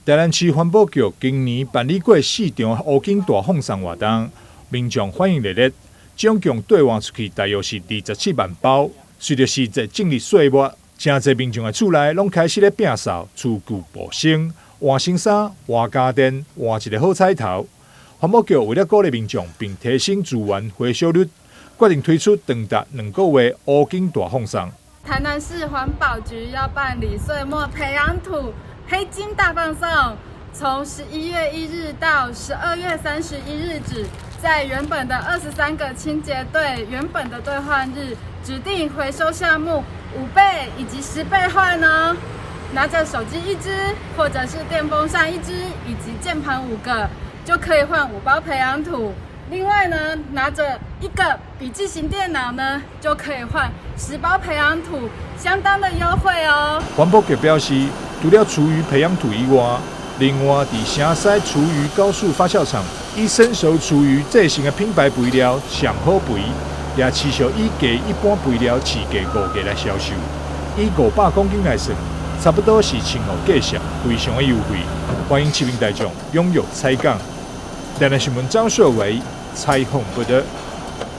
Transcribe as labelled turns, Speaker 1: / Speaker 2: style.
Speaker 1: 台南市環保局今年辦理過四場烏金大放送活動，民眾反應熱烈，總共兌換出去大約是27萬包。隨著時節進入歲末，誠濟民眾的厝內攏開始咧摒掃，除舊佈新，換新衫、換家電、換一個好彩頭。環保局為了鼓勵民眾並提升資源回收率，決定推出長達2個月烏金大放送。
Speaker 2: 台南市環保局要辦理歲末培養土黑金大放送，從11月1日到12月31日止，在原本的23個清潔隊原本的兌換日，指定回收項目5倍以及10倍換哦。拿着手機一支，或者是電風扇一支，以及鍵盤5個，就可以換5包培養土。另外呢，拿着一個筆記型電腦呢，就可以換10包培養土，相當的優惠哦。
Speaker 1: 環保局表示，除了廚餘培養土以外，另外佇城西廚餘高速發酵廠以生熟廚餘製成的品牌肥料上好肥，也持續以較一般肥料市價5價來銷售，以500公斤來算，差不多是1500價上，非常的優惠。歡迎市民大眾踴躍採購。台南新聞張碩維採訪報導。